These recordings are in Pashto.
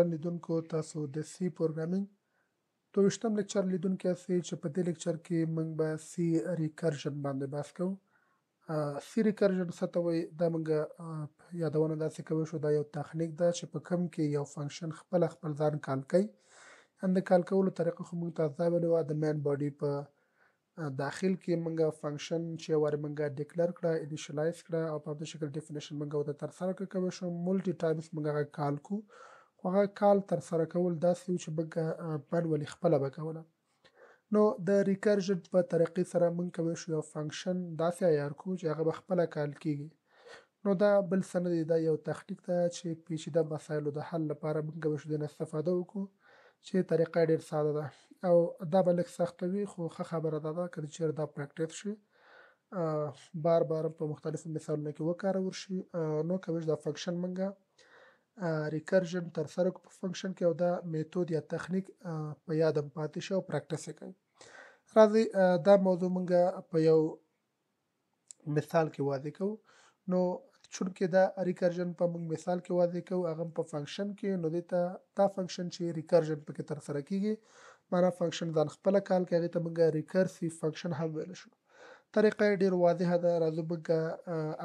محترم لیدونکو، تاسو د سي پروګرامینګ 22م لیکچر لیدونکي یاستئ چې په دې لیکچر کې موږ به سي recursion باندې بحث کوو. سي recursion څه ته وایي؟ دا موږ یادونه داسې کوی شو، دا یو تخنیک ده چې په کوم کې یو function خپله خپل ځان call کوي. ان د call کولو طریقه خو موږ تاسو دا ویلې وه، د main body په داخل کې موږ function چې یو وارې موږ declare کړه، initialize کړه او په همدې شکل definition موږ ورته ترسره کړه، کوی شو multi times موږ هغه call کو. خو هغه call ترسره کول داسې و چې موږ manually خپله به کوله. نو د recursion په طریقې سره موږ کوی شو یو function داسې عیار کړو چې هغه به خپله call کیږي. نو دا بل څه نه دی، دا یو تخنیک ده چې پیچیده مسایلو د حل لپاره موږ کوی شو د نه استفاده وکړو چې طریقه یې ډېر ساده ده او دا به لږ سخته وي، خو ښه خبره دا ده که چېرې دا practice شي، بار بار په مختلفو مثالونو کې وکارول شي، نو کوی شو دا function موږ recursion ترسره کړو په function کې او دا method یا تخنیک په یاد هم پاتې شي او practice یې کوي. راځئ دا موضوع موږ په یو مثال کې واضح کوو. نو چونکې دا recursion په موږ مثال کې واضح کوو، هغه هم په function کې، نو دې ته دا function چې recursion پکې ترسره کیږي، معنا function ځان خپله call کوي، هغې ته موږ recursive function هم ویلی شو. طریقه یې ډېر واضحه ده. راځو موږ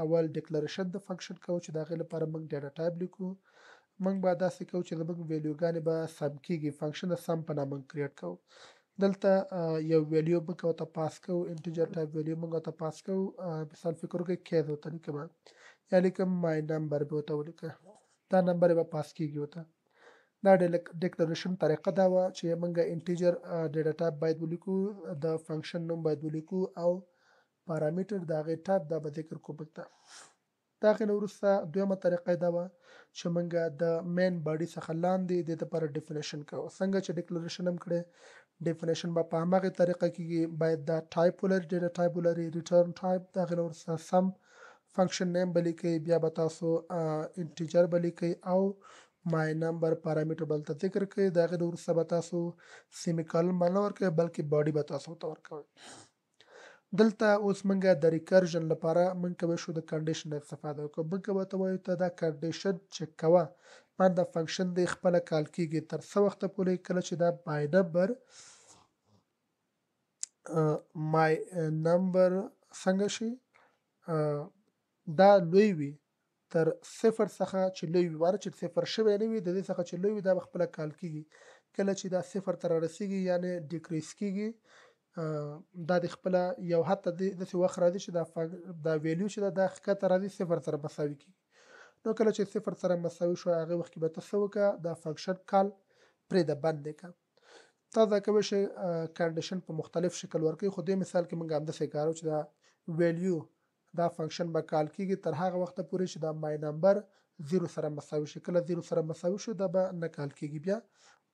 اول declaration د function کوو چې د هغې لپاره موږ data type لیکو. موږ به داسې کوو چې زموږ value ګانې به سم کیږي، function د sum په نامه موږ create کوو. دلته یو value موږ ورته pass کوو، integer type value موږ ورته pass کوو. مثال فکر وکړئ case ورته لیکم یا لیکم my number به ورته ولیکم، دا نمبر به pass کیږي ورته. دا declaration طریقه دا وه چې موږ integer data type باید ولیکو، د function نوم باید ولیکو او پارامیټر د هغې ټایپ دا به ذکر کوو موږ ته. د هغې نه وروسته دویمه طریقه یې دا وه چې موږ د main body څخه لاندې دې دپاره definition کوو. څنګه چې declaration هم کړی، definition به په هماغې طریقه کېږي، باید دا ټایپ ولري، data type ولري، return type، د هغې نه وروسته sum function name به لیکئ، بیا به تاسو integer به لیکئ او my number parameter به دلته ذکر کړئ. د هغې نه وروسته به تاسو semicolon به نه ورکوئ، بلکې body به تاسو ورته ورکوئ. دلته اوس موږ د recursion لپاره موږ کوی شو د condition استفاده وکړو. موږ ورته وایو ته دا condition check کوه، مان دا function دی خپله call کیږي تر څه وخته پورې، کله چې دا my number my number څنګه شي، دا لوی وي تر صفر څخه چې لوی وي، معنی چې صفر شوی نه وي، د دې څخه چې لوی وي دا به خپله call کیږي. کله چې دا صفر ته رارسیږي یعنې decrease کیږي، دا د خپله یو حد ته داسې وخت راځي چې دا value چې ده دا ښکته راځي صفر سره مساوي کیږي. نو کله چې صفر سره مساوي شو هغې وخت کې به ته څه وکړه، دا function call پرېږده، بند یې کړه. تاسو دا کوی شئ condition په مختلف شکل ورکوي، خو دې مثال کې موږ همداسې کارو چې دا value دا function به call کیږي تر هغه وخته پورې چې دا my number zero سره مساوي شي. کله zero سره مساوي شو دا به نه call کیږي، بیا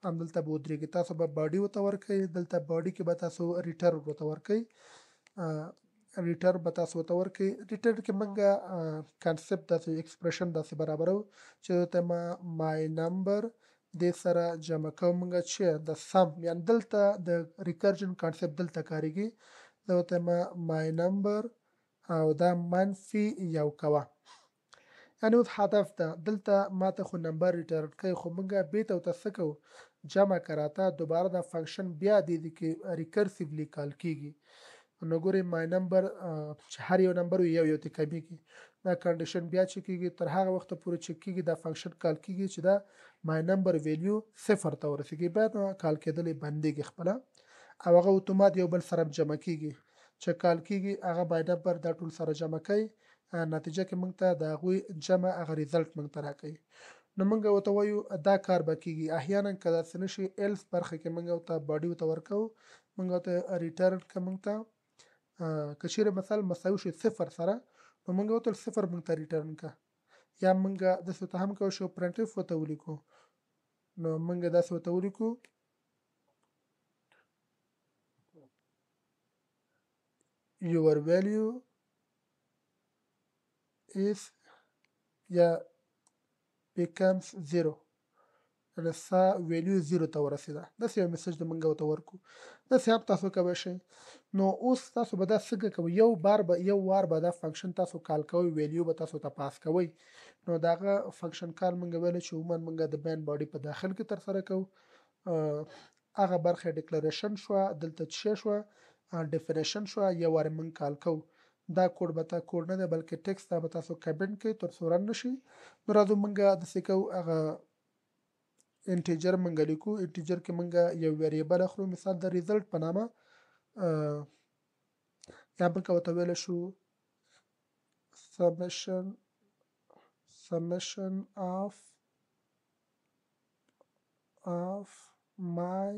همدلته به ودرېږي. تاسو به body ورته ورکوئ، دلته body کې به تاسو return ورته ورکوئ، return به تاسو ورته ورکوئ. return کې موږ concept داسې expression داسې برابرو چې دلته ما my number دې سره جمع کوو موږ چې د sum، یعنې دلته د recursion concept دلته کارېږي. زه ورته ما my number او دا منفي یو کوه، یعنې اوس هدف ده دلته ما ته خو number return کوي، خو موږ بیرته ورته څه کوو، جمع که راته دوباره دا function بیا دې دي کې recursively call کیږي. نو ګورئ my number چې هر یو نمبر وي یو یو ته کمیږي، دا condition بیا چک کیږي تر هغه وخته پورې چک کیږي، دا function call کیږي چې دا my number value صفر ته ورسیږي، بیا نو call کېدل یې بندیږي خپله، او هغه اتومات یو بل سره جمع کیږي. چې call کیږي هغه my number دا ټول سره جمع کوي، نتیجه کې موږ ته د هغوی جمع هغه result موږ ته راکوي. نو موږ ورته وایو دا کار به کیږي. احیانا که داسې نه شي else برخه کې موږ ورته body ورته ورکوو، موږ ورته return که موږ ته که چیرې مثال مساوي شي صفر سره، نو موږ ورته صفر موږ ته return که، یا موږ داسې ورته هم کولی شو printf ورته ولیکو. نو موږ داسې ورته ولیکو your value is یا becomes zero. یعنې ستا value zero ته ورسېده، داسې یو message د مونږ ورته ورکو. داسې هم تاسو کوی شئ. نو اوس تاسو به دا څنګه کوئ؟ یو بار به یو وار به دا function تاسو call کوئ، value به تاسو ته pass کوئ. نو د هغه function call مونږ ویل چې عموما مونږ د main body په داخل کې ترسره کوو. هغه برخه declaration شوه، دلته څه شوه، definition شوه، یو وار مونږ call کوو. دا کوډ به تا کوډ نه دی بلکې text دا به تاسو comment کوئ تر څو run نشي. نو راځو مونږ داسې کوو، هغه integer مونږ لیکو. integer کې مونږ یو variable اخلو، مثال د result په نامه، یا مونږ ورته ویلی شو summation of my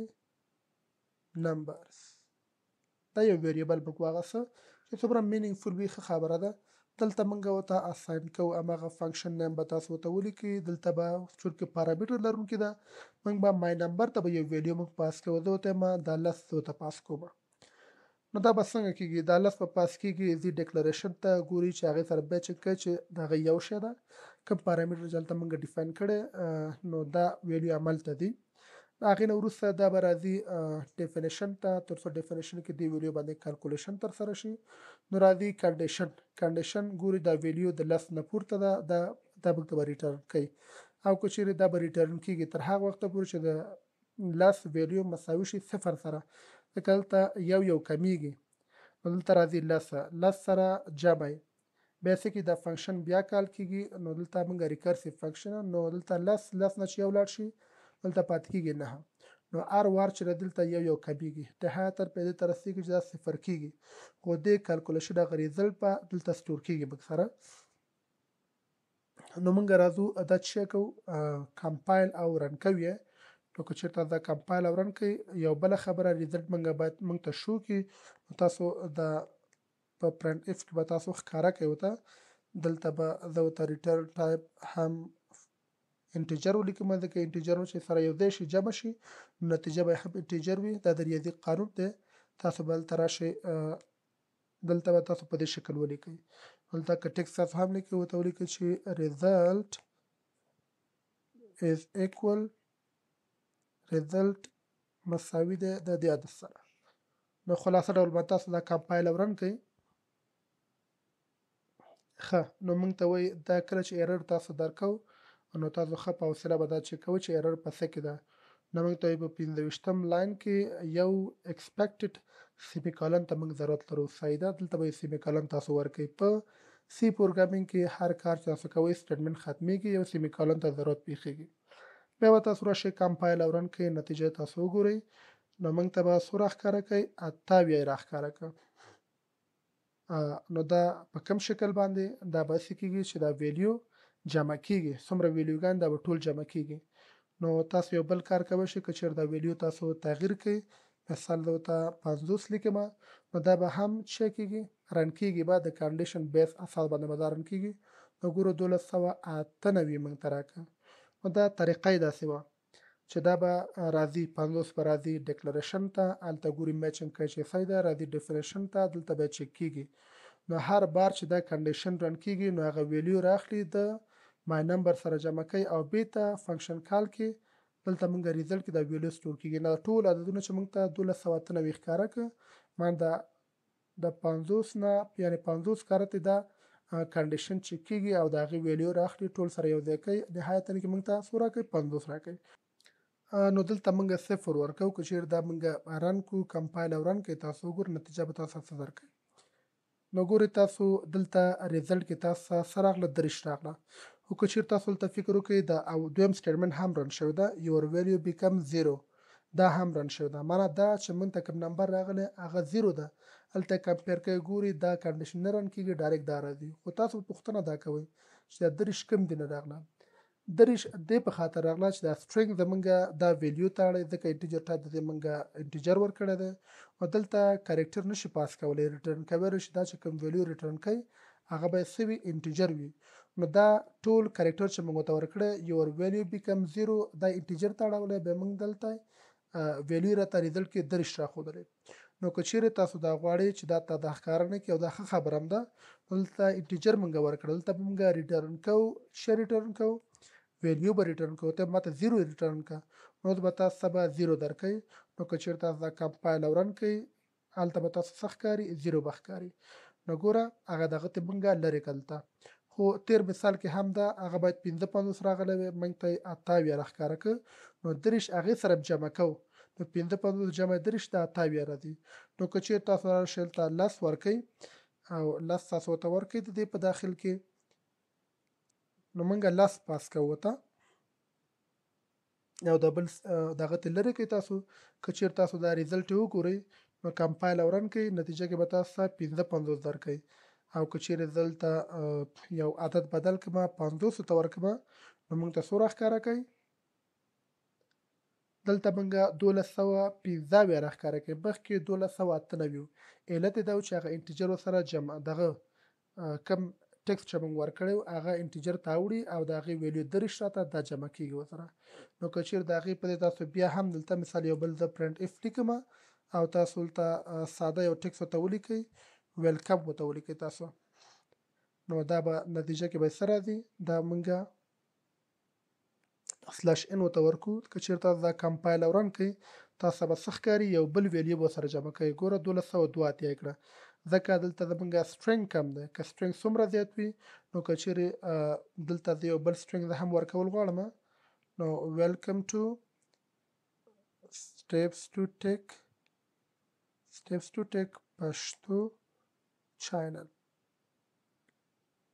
numbers. دا یو variable موږ واغسته چې څومره meaningful وي، ښه خبره ده. دلته موږ ورته assign کوو، هماغه function name به تاسو ورته ولیکئ. دلته به چونکې parameter لرونکې ده، موږ به my number ته به یو value موږ pass کوو. زه ورته یم دا 10 زه ورته pass کوم. نو دا به څنګه کېږي؟ دا 10 به pass کېږي، ځي declaration ته ګوري چې هغې سره matching کوي چې د هغې یو شی ده، کوم parameter چې هلته موږ define کړی، نو دا value هملته دی. د هغې نه وروسته دا به راځي definition ته، تر څو definition کې دې value باندې calculation ترسره شي. نو راځي condition، condition ګوري دا value د 10 نه پورته ده، دا موږ ته به return کوي، او که چیرې دا به return کېږي تر هغه وخته پورې چې د 10 value مساوي شي 0 سره، ځکه دلته یو یو کمیږي. نو دلته راځي 10 سره جمع یې، بیا څه کېږي؟ دا function بیا call کېږي. نو دلته موږ recursive function، نو دلته 10 نه چې یو لاړ شي دلته پاتې کېږي 9. نو هر وار چې دلته یو یو کمیږي نهایتاً په دې ته رسېږي چې دا 0 کېږي، خو دې calculation هغه result به دلته store کېږي موږ سره. نو موږ راځو دا څه شی کوو، compile او run کوو یې. نو که چېرته دا compile او run کوي، یو بله خبره result موږ باید موږ ته show کړي. نو تاسو دا په printf کې به تاسو ښکاره کوئ ورته. دلته به زه ورته return type هم integer ولیکم، ځکه integer چې سره یو ځای شي جمع شي نو نتیجه به هم integer وي. دا د ریاضي قانون دی. تاسو به دلته راشئ، دلته به تاسو په دې شکل ولیکئ. دلته که text تاسو هم لیکئ ورته ولیکئ چې result is equal result مساوي دی د دې عدد سره. نو خلاصه ډول به تاسو دا compile او run کړئ. ښه، نو موږ ته وایي دا کله چې error تاسو درکو، نو تاسو ښه په حوصله به دا چک کوئ چې error په څه کې ده. نو موږ ته وایي په 25 line کې یو expected semicolon ته موږ ضرورت لرو. صحیح ده، دلته به یو semicolon تاسو ورکوئ. په C programming کې هر کار چې تاسو کوئ statement ختمېږي، یو semicolon ته ضرورت پېښېږي. بیا به تاسو راشئ compile او run کړئ، نتیجه تاسو وګورئ. نو موږ ته به څو راښکاره کوي؟ 78 یې راښکاره کړه. نو دا په کوم شکل باندې دا به هسې کېږي چې دا value جمع کېږي، څومره value ګان دا به ټول جمع کېږي. نو تاسو یو بل کار کوی شئ، که چېرې دا value تاسو تغییر کړئ، مثال زه ورته 50 لیکم، نو دا به هم څه کېږي، run کېږي به، د condition base اساس باندې به دا run کېږي. نو ګورو 1298 موږ ته راکړه. نو دا طریقه یې داسې وه چې دا به راځي 50 به راځي declaration ته، هلته ګوري matching کوي چې صحیح ده، راځي definition ته، دلته به چک کېږي. نو هر بار چې دا condition run کېږي نو هغه value راخلي د my number سره جمع کوي او بیرته function call کې دلته موږ result کې دا value store کېږي. نو ټول عددونه چې موږ ته 1298 ښکاره کړه، ما د 50 نه یعنې 50 کرتې دا condition چک کېږي او د هغې value راخلي، ټول سره یو ځای کوي، نهایتاً کې موږ ته څو راکوي؟ 50 راکوي. نو دلته موږ 0 ورکوو. که چېرې دا موږ run کړو، compile او run کړئ، تاسو وګورئ نتیجه به تاسو څه درکوي. نو ګورئ تاسو دلته result کې تاسو څه راغله؟ 23 راغله. خو که چېرې تاسو دلته فکر وکړئ دا او دویم statement هم run شوی ده، your value become 0، دا هم run شوی ده. معنا دا چې موږ ته کوم نمبر راغلی هغه 0 ده، هلته compare کوي ګوري دا condition نه run کېږي، direct دا راځي. خو تاسو پوښتنه دا کوئ چې دا 23 کوم دی نه راغله؟ 23 دې په خاطر راغله چې دا string زمونږ دا value ته اړوي، ځکه integer type د دې مونږ integer ورکړی دی، او دلته character نشي pass کولی، return کولی شي. دا چې کوم value return کوي هغه به څه وي؟ integer وي. نو دا ټول character چې مونږ ورته ورکړی your value become 0، دا integer ته اړولی، بیا مونږ دلته value راته result کې 23 راښودلی. نو که چیرې تاسو دا غواړئ چې دا ته دا ښکاره نه کړي او دا ښه خبره هم ده، نو دلته integer مونږ ورکړل، دلته به مونږ return کوو، څه return کوو؟ ویلیو به ریټرن کوو، ته ماته زیرو ریټرن که، نو اوس به تاسو ته به زیرو درکوي. نو که چېرې تاسو دا کمپایل او رن کوئ، هلته به تاسو څه ښکاري؟ زیرو به ښکاري. نو ګوره هغه دغه ته مونږه لرې کړل. خو تیر مثال کې هم دا هغه باید 55 راغلی وی، مونږ ته یې 78 راښکاره کړ. نو 30 هغې سره جمع کوو، نو 55 جمع 30 دا 78 راځي. نو که چېرې تاسو راشئ هلته لس ورکئ او لس تاسو ورته ورکئ د دې په داخل کې، نو مونږ لس پاس کوو ورته او د بل دغه ته لرې کړئ. تاسو که چېرې تاسو دا ریزلټ وګورئ، نو کمپایل او رن کوئ، نتیجه کې به تاسو ته 55 درکوي. او که چېرې زه دلته یو عدد بدل کړم، 50 ته ورکړم، نو موږ ته څو راښکاره کوي؟ دلته موږ 1275 راښکاره کوي، مخکې 1298 وو. علت یې دا و چې هغه انټیجر ورسره جمع دغه کم ټیکسټ چې موږ ورکړی و هغه انټیجر ته اوړي او د هغې ویلیو 30 راته دا جمع کېږي ورسره. نو که چېرې د هغې په ځای تاسو بیا هم دلته مثال یو بل زه پرنټ اف لیکم او تاسو دلته ساده یو ټیکسټ ورته ولیکئ، ویلکم ورته ولیکئ تاسو، نو دا به نتیجه کې به څه راځي؟ دا موږ سلش ان ورته ورکو. که چېرې تاسو دا کمپایل او رن کړئ، تاسو به څه ښکاري؟ یو بل ویلیو به سره جمع کوي. ګوره 1282 یې کړه، ځکه دلته زمونږ سټرینګ کم دی. که سټرینګ څومره زیات وي، نو که چېرې دلته زه یو بل سټرینګ زه هم ورکول غواړم، نو ویلکم ټو سټیپس ټو ټیک، سټیپس ټو ټیک پښتو چینل.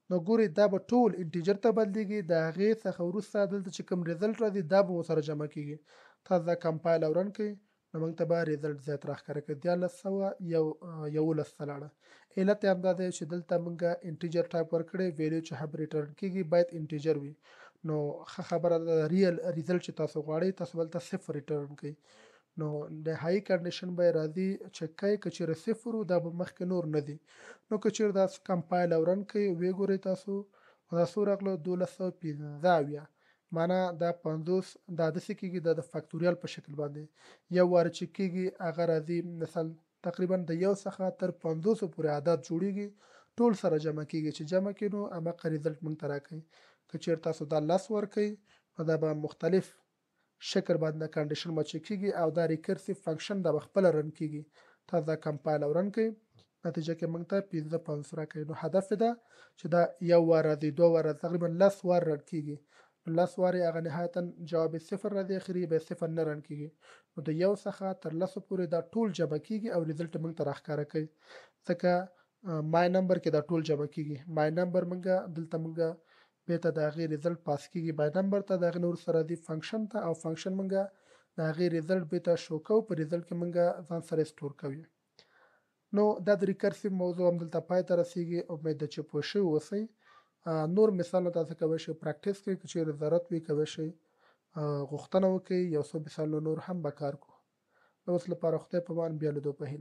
نو ګورئ دا به ټول انټیجر ته بدلیږي. د هغې څخه وروسته دلته چې کوم ریزلټ راځي دا به ورسره جمع کیږي. تاسو دا کمپایل او رن کړئ، نو موږ ته به ریزلټ زیات راښکاره کړي، 1311 ته لاړه. علت یې همدا دی چې دلته موږ انټیجر ټایپ ورکړی، ویلیو چې هم ریټرن کیږي باید انټیجر وي. نو ښه خبره ده، ریل ریزلټ چې تاسو غواړئ تاسو به هلته صفر ریټرن کړئ. نو نهایي کنډیشن به یې راځي چک کوي، که چېرې صفر و دا به مخکې نور نه ځي. نو که چېرې دا کمپایل او رن کوي ویې ګورئ تاسو، دا څو راغله؟ 1275. معنا دا 50 دا داسې کېږي، دا د فاکتوریال په شکل باندې یو وار چې کېږي هغه راځي. مثال تقریبا د یو څخه تر 50 پورې عدد جوړیږي، ټول سره جمع کېږي، چې جمع کړي نو هماغه ریزلټ موږ ته راکوي. که چېرې تاسو دا لس ورکوئ نو دا به مختلف شکل باندې کنډیشن به چک کېږي او دا ریکرسیو فنکشن دا به خپله رن کېږي. تاسو دا کمپایل او رن کړئ، نتیجه کې موږ ته 55 راکوي. نو هدف یې دا چې دا یو وار راځي، دوه وار راځي، تقریبا لس وار رن کېږي. نو لس وار یې هغه نهایتاً جواب یې صفر راځي، اخري یې بیا صفر نه رن کېږي. نو د یو څخه تر لسو پورې دا ټول جمع کېږي او ریزلټ موږ ته راښکاره کوي، ځکه مای نمبر کې دا ټول جمع کېږي. مای نمبر موږ دلته موږ بیرته د هغې ریزلټ پاس کېږي مای نمبر ته، د هغې نه وروسته راځي فنکشن ته او فنکشن موږ د هغې ریزلټ بیرته شو کوو، په ریزلټ کې موږ ځان سره سټور کوي. نو دا د ریکرسیو موضوع هم دلته پای ته رسیږي. امید ده چې پوه شوي اوسئ. نور مثالونه تاسو کولی شئ پریکټیس کړئ، که چېرې ضرورت وي کولی شئ غوښتنه وکړئ، یو څو مثالونه نور هم به کار کوو. د اوس لپاره خدای په مان، بیا لیدو په هیله.